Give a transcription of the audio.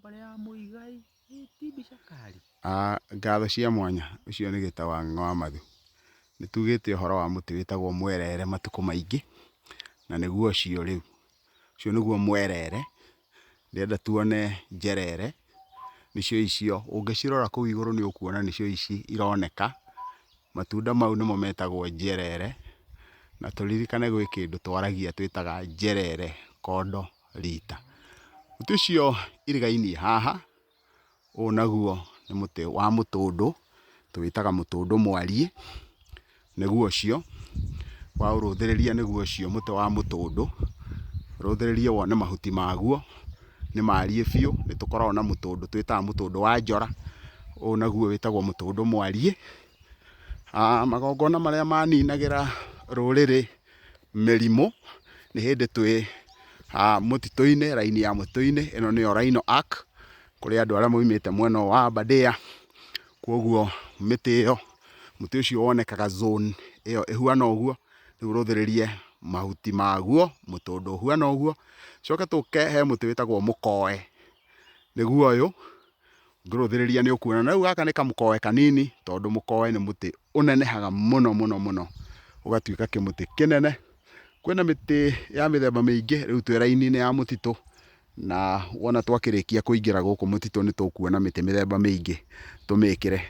Mbarĩ ya Mũigai, ĩ ti mbica kari. Ngatho cia mwanya, ũcio nĩ Gĩta wa Ng'ang'a wa Mathu. Nĩ tugĩte ũhoro wa mũtĩ wĩtagwo mwerere matukũ maingĩ, na nĩguo ũcio rĩu. Ũcio nĩguo mwerere, ndĩrenda tuone njerere, nĩcio icio, ũngĩcirora kũu igũrũ nĩ ũkuona nĩcio ici ironeka, matunda mau nĩmo metagwo njerere, na tũririkane gwĩ kĩndũ twaragia twĩtaga njerere kondo rita. Mũtĩ ũcio irigainie haha, ũyũ naguo nĩ mũtĩ wa mũtũndũ, tũwĩtaga mũtũndũ mwariĩ, nĩguo ũcio, waũrũthĩrĩria nĩguo ũcio mũtĩ wa mũtũndũ, ũrũthĩrĩrie wone mahuti maguo, nĩ mariĩ biũ, nĩ tũkoragwo na mũtũndũ twĩtaga mũtũndũ wa njora, ũyũ naguo wĩtagwo mũtũndũ mwariĩ. Magongona marĩa maninagĩra rũrĩrĩ mĩrimũ, nĩ hĩndĩ twĩ mũtitũ-inĩ, raini ya mũtitũ-inĩ, ĩno nĩyo Rhino Ark, kũrĩ andũ arĩa maumĩte mwena ũyũ wa Aberdare, koguo mĩtĩ ĩyo, mũtĩ ũcio wonekaga zone ĩyo ĩhuana ũguo, rĩu ũrũthĩrĩrie mahuti maguo, mũtũndũ ũhuana ũguo, tũcoke tũke he mũtĩ wĩtagwo mũkoe, nĩguo ũyũ, Ũngĩrũthĩrĩria nĩ ũkuona. Na rĩu gaka nĩ kamũkoe kanini tondũ mũkoe nĩ mũtĩ ũnenehaga mũno mũno mũno ũgatuĩka kĩmũtĩ kĩnene. Kwĩna mĩtĩ ya mĩthemba mĩingĩ, rĩu twĩ raini-inĩ ya mũtitũ na wona twakĩrĩkia kũingĩra gũkũ mũtitũ nĩ tũkuona mĩtĩ mĩthemba mĩingĩ tũmĩkĩre.